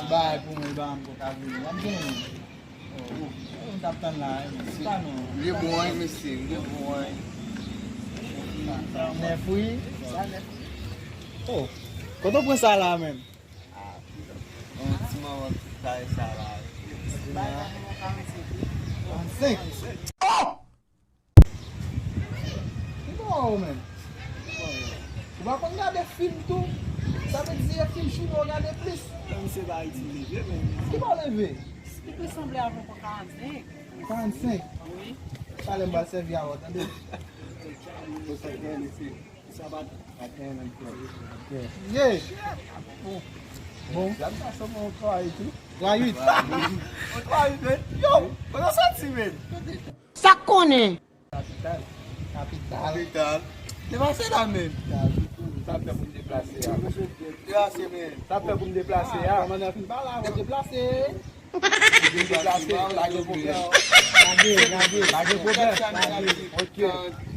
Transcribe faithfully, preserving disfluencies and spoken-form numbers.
Bay pou mwen, li ba m koka vini. Gad gen. Oh, oh, m t ap tann la, eh, men. Se pa nou. Li bon, wi, mesye. Li bon, wi. Nèf, wi. Oh, kote w pran sa la, menm? Ah, yon ti manman ki kay sa la. Bay la, nou karannsenk. Karannsenk? Oh! Ki bò ou menm? Ou pa konn gade fim tou? Sa vle di se fim chimè ou gade plis? Nan misye pa Ayiti leve, men. Ki bò leve? Li plis sanble avèk yon karannsenk. Karannsenk? Wi. Talè m pral sèvi avè w, tande? Ou sa gen isi? Sa pa t. Ok. Ye. Bon. Bon. Sa m ta sou yon twa uit, wi. Twa uit. Yon twa uit, men. Yo, kote w soti, men? Sa k konnen? Kapital. Kapital. Kapital. Deplase la, men. Sa fè pou m deplase a. Deplase, men. Sa fè pou m deplase a. Ah, kòmandan fin pale, a, deplase. Deplase, pa gen pwoblèm. Gade, gade, pa gen pwoblèm. Gade. Ok.